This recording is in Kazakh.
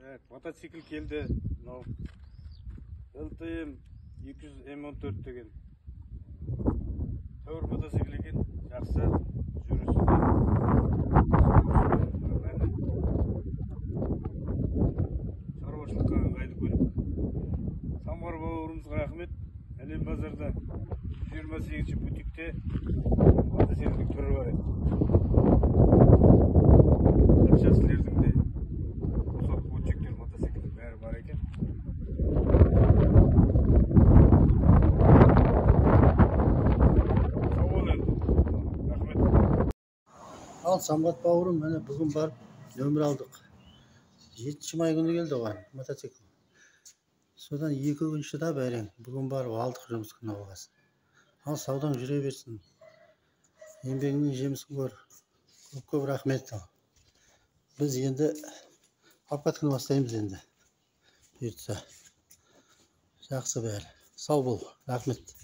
Так, мотоцикл келді. Мынау LTM 200 M14 деген. Тәуір мотоцикл екен, жақсы жүрісі де нормально. Шаруашылыққа ыңғайлы көлік. Самғар бауырымызға рахмет. Әлем базарда 128 бутикте мотоциклдің түрі бар еді. Запчастілердің де қосалқы бөлшектер мотоциклдің бәрі бар екен. Сау бол енді. Рахмет. Ал Самғат бауырым, міне бүгін барып нөмір алдық. 7 май күні келді оған мотоцикл. Содан 2 күн шыдап әрең бүгін барып алдық жұмыс күні болғасын. Ал саудаң жүре берсін. Еңбегіңнің жемісін көр. Көп-көп рахмет. Біз енді обкатканы бастаймыз енді. Бұйыртса. Жақсы бәрі. Сау бол. Рахмет.